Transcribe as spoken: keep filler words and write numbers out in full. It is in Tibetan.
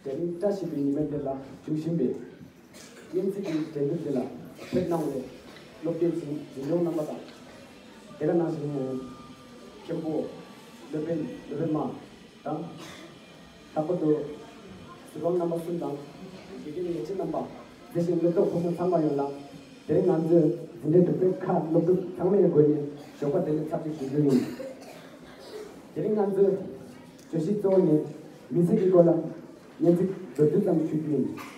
དེ་རིང་བཀྲ་ཤིས་པའི་ཉི་མ་འདི་ལ་འབྱུང་བཞིན་པའི་སྙན་ཚིག་གི་འགྲན་བསྡུར་འདི་ལ་ཕེབས་གནང་བའི་སློབ་དགེ་འཛིན་འཛིན་སྐྱོང་རྣམ་པ་དང་། དེ་ག་ནང་བཞིན་མཁན་པོ་སློབ་དཔོན་སློབ་དཔོན་མ་དང་། ལྷག་པར་དུ་ཟུར་དཔང་རྣམ་པ་གསུམ་དང་། དགེ་རྒན་ལས་བྱེད་རྣམ་པ། དེ་བཞིན་སློབ་གྲོགས་ཕོ་མོ་ཚང་མ་ཡོངས་ལ། དེ་རིང་ང་ཚོས་འཛིན་གྲྭའི་སྒྲུབ་སྟོན་ཁག་སློབ་ཕྲུག་ཚང་མའི་ངོས་ནས་ཞོགས་པ་བདེ་ལེགས་ཚར་གཅིག་ཞུ་རྒྱུ་ཡིན། དེ་རིང་ང་ཚོས་བརྗོད་གཞི་གཙོ་བོ་ནི་མི་ཚེ་གི་སྐོར་ལ་སྙན་ཚིག་མདོར་བསྡུས་ཙམ་ཞུ་རྒྱུ་ཡིན།